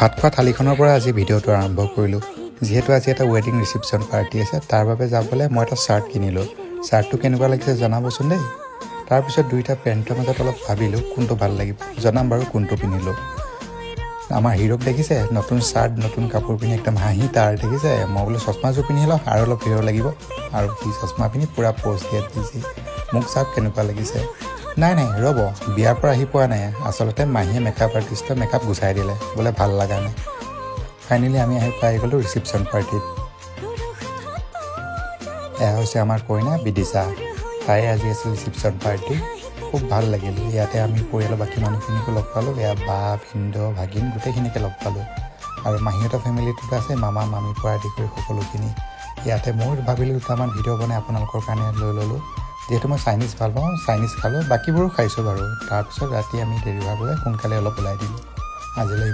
ভাত খোৱা থালিখনৰ পৰা আজি ভিডিঅ'টো আৰম্ভ কৰিলোঁ। যিহেতু আজি এটা ৱেডিং ৰিচিপশ্যন পাৰ্টি আছে, তাৰ বাবে যাবলৈ মই এটা চাৰ্ট কিনিলোঁ। চাৰ্টটো কেনেকুৱা লাগিছে জনাবচোন দেই। তাৰপিছত দুইটা পেণ্টৰ মাজত অলপ ভাবিলোঁ কোনটো ভাল লাগিব। জনাম বাৰু কোনটো পিন্ধিলোঁ। আমাৰ হিৰ'ক দেখিছে, নতুন চাৰ্ট, নতুন কাপোৰ পিন্ধি একদম হাঁহি তাৰ দেখিছে। মই বোলো চশমাযোৰ পিন্ধি লওঁ, আৰু অলপ হিৰ' লাগিব। আৰু সি চশমা পিন্ধি পূৰা প'জ দিয়াত বিজি। মোক চাওক কেনেকুৱা লাগিছে। নাই নাই, ৰ'ব, বিয়াৰ পৰা আহি পোৱা নাই। আচলতে মাহীয়ে মেকআপ আৰ্টিষ্টৰ মেকআপ গুচাই দিলে, বোলে ভাল লগা নাই। ফাইনেলি আমি আহি পাই গ'লোঁ ৰিচিপশ্যন পাৰ্টিত। এয়া হৈছে আমাৰ কইনা বিদিশা। তাই আজি আছিল ৰিচিপশ্যন পাৰ্টি। খুব ভাল লাগিল। ইয়াতে আমি পৰিয়ালৰ বাকী মানুহখিনিকো লগ পালোঁ। এয়া বা, ভিনদেউ, ভাগিন গোটেইখিনিকে লগ পালোঁ। আৰু মাহীহঁতৰ ফেমিলিটোত আছে মামা মামীৰ পৰা আদি কৰি সকলোখিনি। ইয়াতে ময়ো ভাবিলোঁ দুটামান ভিডিঅ' বনাই আপোনালোকৰ কাৰণে লৈ ল'লোঁ। যিহেতু মই চাইনিজ ভাল পাওঁ, চাইনিজ খালোঁ, বাকীবোৰো খাইছোঁ বাৰু। তাৰপিছত ৰাতি আমি দেৰি হোৱাৰ বাবে সোনকালে অলপ ওলাই দিলোঁ। আজিলৈ ইমান।